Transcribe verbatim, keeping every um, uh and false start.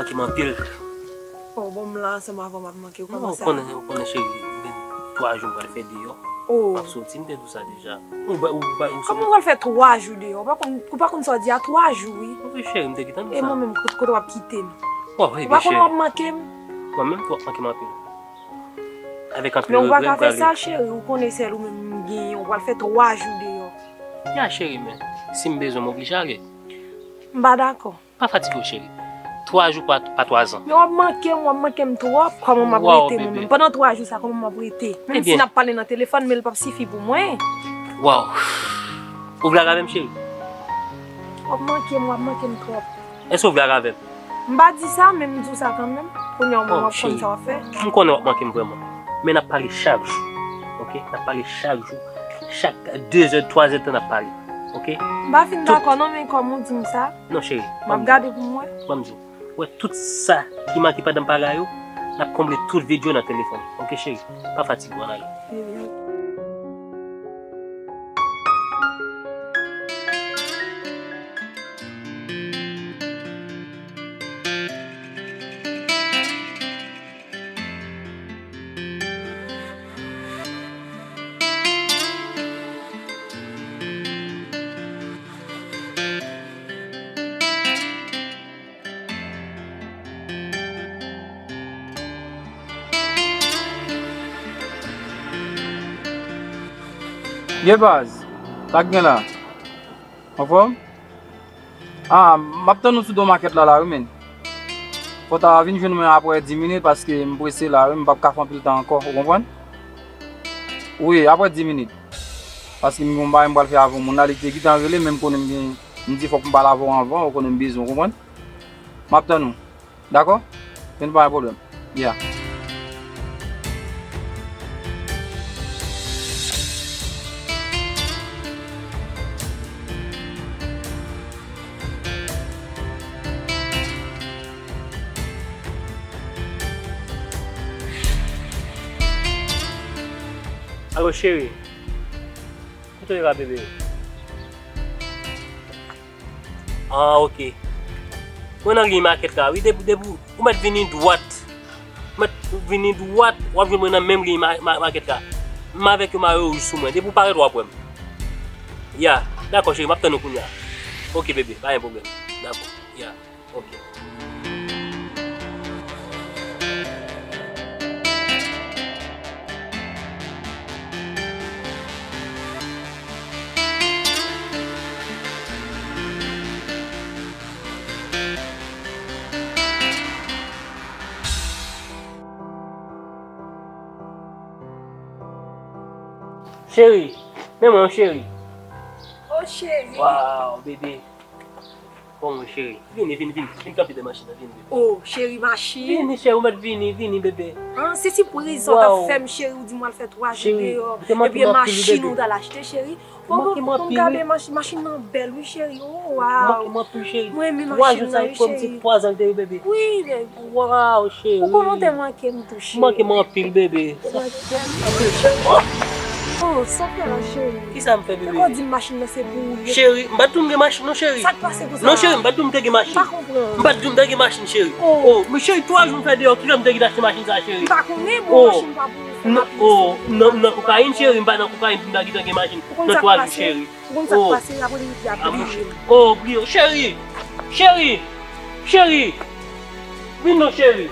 Manke m anpil. Oh, bon, m la ansanm avè w, m ap manke w. Non, ou konnen, ou konnen, cheri, m gen twa jou m pral fè deyò. Oh. M ap soti, m te di w sa deja. Ou ba, ou ba, ou... Kòman w pral fè twa jou deyò? Ou pa konn, ou pa konn sa w di a, twa jou, wi. Wi, cheri, m te gentan di w sa. E mwen menm, kote, kote w ap kite m? Bon, ou pa konn w ap manke m? Mwen menm tou w ap manke m anpil. Avèk anpil regrè, m prale. Men ou pa ka fè sa, cheri, ou konnen sèl ou menm m genyen, ou pral fè twa jou deyò. Ya, cheri, men si m bezwen, m oblije ale. M pa dakò. Pa fatige w, cheri. Twa jou pa, pa twa zan. Men w ap manke m, w ap manke m twòp. Kòman m ap rete mwen menm? Pandan twa jou sa, kòman m ap rete? Menm si n ap pale nan telefòn, men l p ap sifi pou mwen. Waw. Ou vle al avè m, cheri? W ap manke m, w ap manke m twòp. Èske w vle al avè m? M pa di sa, men m di w sa kanmenm. Kounye a w menm w ap konn sa w ap fè. M konnen w ap manke m vrèman. Men n ap pale chak jou. Oke? N ap pale chak jou. Chak de zè, twa zè tan n ap pale. Oke? M pa fin dakò non, men kòm ou di m sa, non, cheri, m ap gade pou m wè. Ban m di w. Ou wè tout sa ki manke pandan m pa la yo, n ap konble tout vid yo nan telefòn. Oke, cheri? Pa fatige w, ann ale. Ye baz, sa k gen la? Anfòm? Ah, m ap tann ou sou do makèt la, la, wi, men. Fò w ta vin jwenn mwen aprè dis minit, paske m prese la, wi, m p ap ka fè anpil tan ankò, ou konprann? Wi, aprè dis minit. Paske m gen yon bagay m pral fè avè yon moun la, li te gentan rele, men m konnen m gen, m di fòk m pale avè w anvan, ou konnen m bezwen w, konprann? M ap tann ou. Dakò? Vin pa gen pwoblèm. Yeah. Alo, cheri. Kote w ye la, bebe? Ah, oke. Mwen nan liy makèt la, wi. Depi, depi ou mèt vini dwat. Ou mèt vini dwat, w ap jwenn mwen nan menm liy ma-, ma-, makèt la. M avèk yon mayo wouj sou mwen. Depi ou parèt, w ap wè m. Ya, dakò, cheri, m ap tann ou kounye a. Oke, bebe, pa gen pwoblèm. Dakò, ya. Ok. Cheri, men mwen, cheri. Oh, cheri. Waw, bebe. Kòman, cheri? Vini, vini, vini. Vin kanpe dèyè machin nan, vini, bebe. Oh, cheri, machin. Vini, cheri, ou mèt vini, vini, bebe. Ah, se sipriz sa w t ap fè m, cheri, ou di m w al fè twa jou deyò. Epi machin ou t al achte, cheri. Ou manke m anpil, wi. Gade machin, machin nan bèl, wi, cheri. Oh, waw. Ou manke m anpil, cheri. Mwen renmen machin nan, wi, cheri. Twa jou sa, ou kwè m se twa zan l te ye, bebe. Wi, bebe. Waw, cheri. Ou konnen w te manke m tou, cheri. Ou manke m anpil, bebe. Ou manke m anpil, cheri. Oh, sa w fè la, cheri? Kisa m fè, bebe? Te ko di m machin nan se pou ou ye. Cheri, m pa t di w m gen machin, non, cheri. Sa k pase konsa? Non, cheri, m pa t di w m te gen machin. M pa konprann. M pa t di w m te gen machin, cheri. Oh. Oh, men cheri, twa jou m fè deyò, kilè m te gentan achte machin sa, cheri? M pa konnen, bon, machin pa pou ou, fò m ap peye. Oh, nan, nan kokayin, cheri, m pa nan kokayin pou m ta gentan gen machin. Nan twa jou, cheri. Ou konn sa k pase? Ou konn sa k pase, apre li di ap bliye m. Oh, bliye. Cheri! Cheri! Cheri! Vin non, cheri!